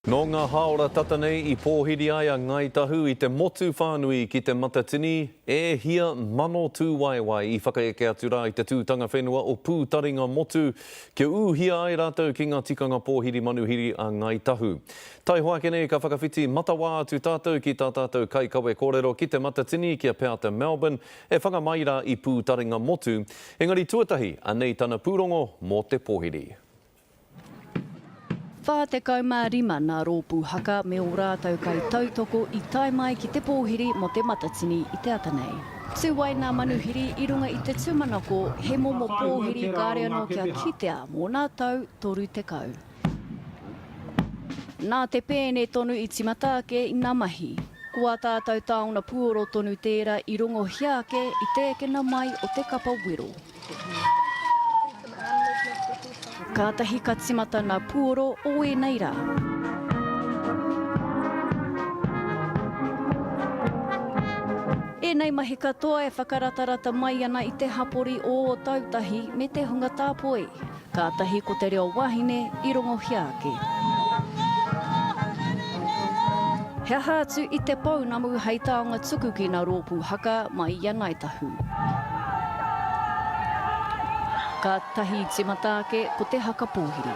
Nō ngā hāora tata nei i pōhiri ai a Ngāi Tahu i te motu whānui ki Te Matatini, e hia tūwaewae i whakaeke atu rā i te tūtanga whenua o Pūtaringa Motu kia ūhia ai rātou ki ngā tikanga pōhiri manuhiri a Ngāi Tahu. Taihoa ake nei ka whakawhiti matawā atu tātou ki tā tātou kaikawe kōrero ki Te Matatini ki a Peata Melbourne e whanga mai rā i Pūtaringa Motu. Engari tuatahi, anei tana pūrongo mō te pōhiri. 45 nā rōpū haka me ō rātou kaitautoko i tae mai ki te pōhiri mō Te Matatini i te ata nei. Tū ai nā manuhiri i runga i te tūmanako he momo pōhiri kāre anō kia kitea mō nā tau 30. Nā te pēne tonu i timata ake i nā mahi. Ko ā tātou taonga puoro tonu tērā i rongohia ake i te ekena mai o te kapa wero. Kātahi ka timata ngā puoro o ēnei rā. Ēnei mahi katoa e whakaratarata mai ana i te hapori o Ōtautahi me te hunga tāpoi. Kātahi ko te reo wahine i rongohia ake. He aha atu i te pounamu hei taonga tuku ki na rōpū haka mai i a Ngāi Tahu. Kātahi i timata ake ko te haka pōhiri.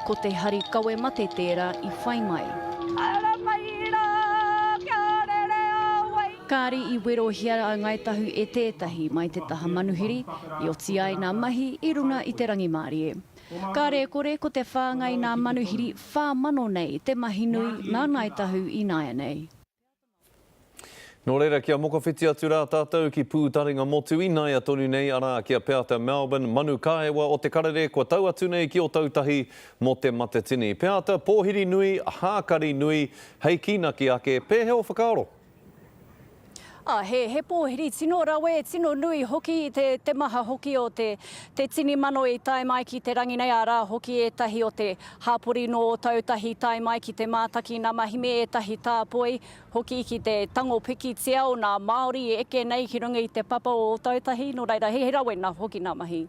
Ko te hari kawe mate tērā i whai mai. Ara mai rā, kia rere a wai. Kāri i werohia a Ngāi Tahu e tētahi mai te taha manuhiri, i oti ai nā mahi i runga i te rangimārie. Kāre e kore ko te whāngai nā manuhiri 4000 nei te mahi nui nā Ngāi Tahu ināianei. Nō reira, kia mokowhiti atu rā tātou ki Pūtaringa Motu ināia tonu nei, arā, ki a Peata Melbourne, manu kāewa o te karere kua tau atu nei ki Ōtautahi mō Te Matatini. Peata, pōhiri nui, hākari nui, hei kīnaki ake, pēhea ō whakaaro? Ā, he, he pōhiri tino rawe, tino nui hoki te, te maha hoki o te, te tini mano i tae mai ki te rangi nei, arā hoki ētahi o te hāpori nō Ōtautahi tae mai ki te mātaki nama mahi me ētahi tāpoi hoki ki te tango pikitia o nā Māori e eke nei ki runga i te papa o Ōtautahi, nō reira, he, he rawe nā hoki nā mahi.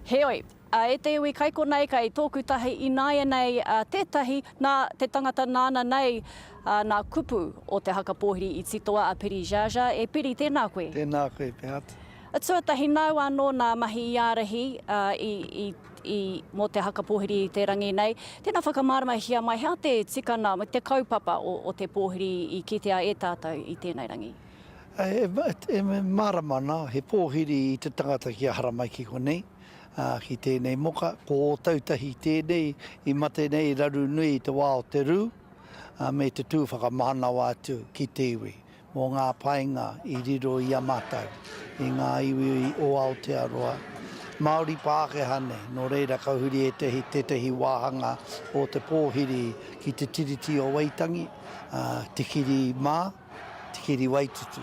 Heoi, A e te iwi kai konei, kai tōku tahi ināianei tētahi, nā te tangata nāna nei nā kupu o te haka pōhiri i titoa a Piri Jaja. E Piri, tēnā koe. Tēnā koe, Beat. Tuatahi, nāu anō nā mahi i ārahi i, i, i, mō te haka pōhiri i te rangi nei. Tēnā whakamāramahia mai, hea te tikana, te kaupapa o, o te pōhiri i kitea e tātou i tēnei rangi? E, e mārama ana, he pōhiri i te tangata kia haramai ki konei. ā, ki tēnei moka, ko Ōtautahi tēnei i mate nei raru nui i te wā o te rū, ā, me te tū whakamānawa atu ki te iwi mō ngā painga i riro i a mātou, i ngā iwi o Aotearoa, Māori Pākehā nei, nō reira ka huri ētehi, tētehi wāhanga o te pōhiri ki te Tiriti o Waitangi, ā, te kiri mā. Te kiri waitutu.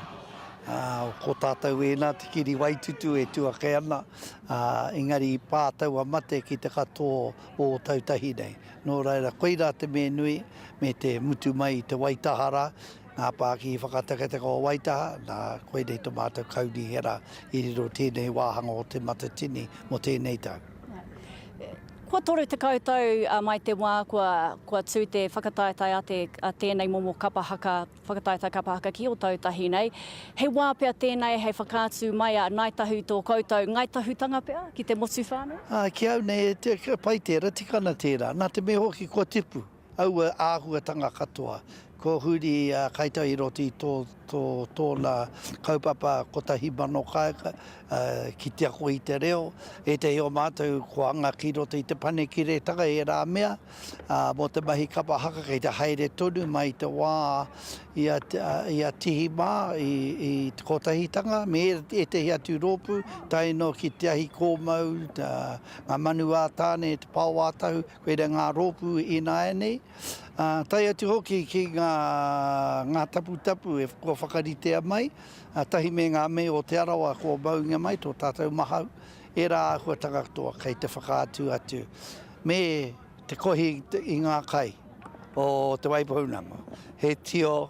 Ā, ko tātou ēnā te kiri waitutu e tū ake ana, ā, engari i pā taua mate ki te katoa o Ōtautahi nei. Nō reira, koirā te mea nui, me te mutu mai i te Waitaha rā, ngā pākihi whakatekateka o Waitaha, nā, koinei tō mātou kaunihera i riro tēnei wāhanga o Te Matatini mō tēnei tau. Kua 30 tau mai te wā kua, kua tū te whakataetae a, te, a tēnei momo kapa haka, whakataetae kapa haka ki Ōtautahi nei. He wā pea tēnei hei whakaatu mai a Ngāi Tahu i tō koutou Ngāi Tahutanga pea ki te motu whānui? Ā, ki au nei, e pai tērā, tika ana tērā. Nā te mea hoki kua tipu. Aua āhuatanga katoa. Kua huri a Kāi Tahu i roto i tō, tō, tōna kaupapa 1000 kāika, ki te ako i te reo. Ētehi o mātou kua anga ki roto i te panekiretanga ērā mea, ā, mō te mahi kapa haka kei te haere tonu mai i te wā i a, i a Tihi mā, i, i Te Kotahitanga me ētehi atu rōpū, tae noa ki Te Ahi Kōmau, Ngā Manu ā Tāne, Te Pao ā Tahu, Koira ngā rōpū ināianei, ā, tae atu hoki ki ngā, ngā taputapu e, kua whakaritea mai, ā, tahi me ngā mei o Te Arawa kua maunga mai tō tātou mahau, ērā āhuatanga katoa kei te whakaatu atu, me te kohi i ngā kai o Te Waipounamu, he tio,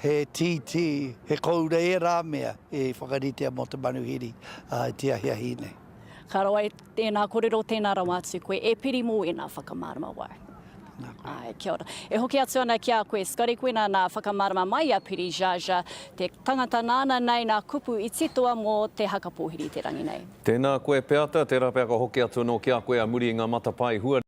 he tītī, he koura ērā mea i whakaritea mō te manuhiri i te ahiahi nei. Ka rawa e tēnā korero, tēnā rawa atu koe e piri mō ēnā whakamārama wai. Tēnā koe. Āe, kia ora. E hoki atu ana ki a koe, Scotty, koinā nā whakamārama mai a Piri Jaja, te tangata nāna nei nā kupu i titoa mō te haka pōhiri i te rangi nei. Tēnā koe Peata, tērā pea ka hoki atu anō ki a koe a muri i ngā matapae hua.